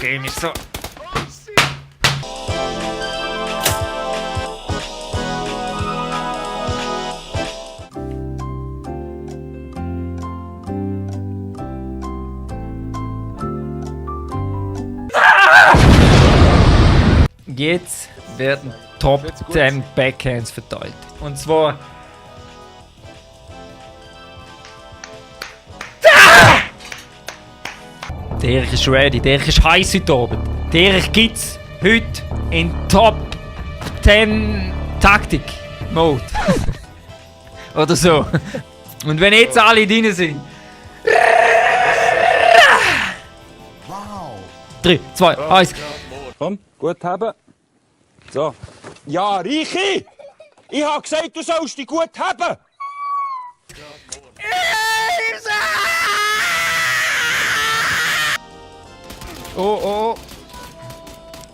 Game ist so. Jetzt werden Top 10 Backhands verteilt. Und zwar. Der ist ready, der ist heiß heute Abend. Der gibt's heute in Top 10 Taktik Mode. Oder so. Und wenn jetzt alle drin sind. 3, 2, 1. Komm, gut haben. So. Ja, Reichi! Ich hab gesagt, du sollst dich gut haben! Oh, oh.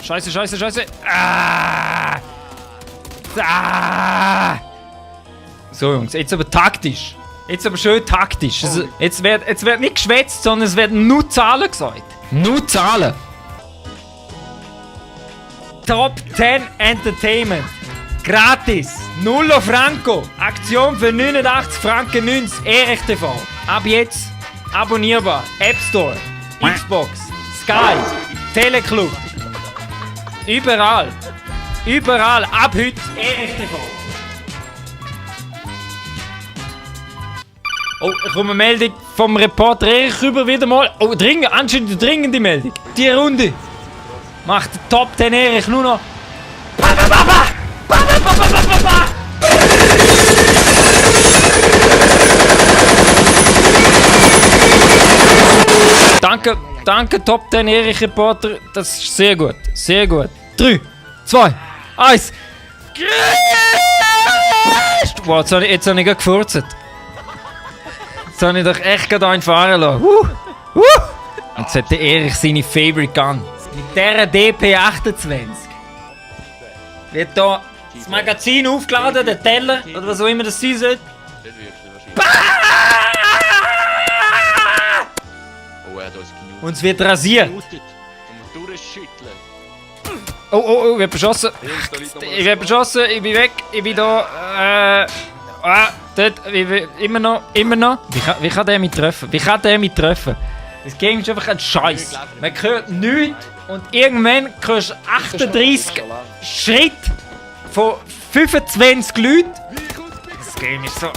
Scheiße, scheiße, scheiße. Ah. Ah. So, Jungs, jetzt aber taktisch. Jetzt aber schön taktisch. Also, jetzt wird nicht geschwätzt, sondern es werden nur Zahlen gesagt. Nur Zahlen. Top 10 Entertainment. Gratis. 0 Franco. Aktion für 89 Franken 90. Erich TV. Ab jetzt abonnierbar. App Store. Xbox. Sky. Teleclub. Überall. Überall. Ab heute Erich TV. Oh, ich komme eine Meldung vom Reporter Erich rüber wieder mal. Oh, anscheinend eine dringende Meldung. Die Runde macht der Top 10 Erich nur noch. Danke Top 10 Erich Reporter. Das ist sehr gut. Sehr gut. 3, 2, 1. Wow, jetzt habe ich gerade gefurzt. Jetzt habe ich doch echt gerade einen fahren lassen. Jetzt hat der Erich seine Favorite Gun. Mit dieser DP28 wird hier das Magazin aufgeladen, der Teller, oder was auch immer das sein soll. Und es wird rasiert. Oh, ich werde beschossen. Ich werde beschossen, ich bin weg, ich bin da. Dort, immer noch. Wie kann der mich treffen? Das Game ist einfach ein Scheiß. Man hört nichts und irgendwann hörst du 38 Schritte von 25 Leuten. Das Game ist so.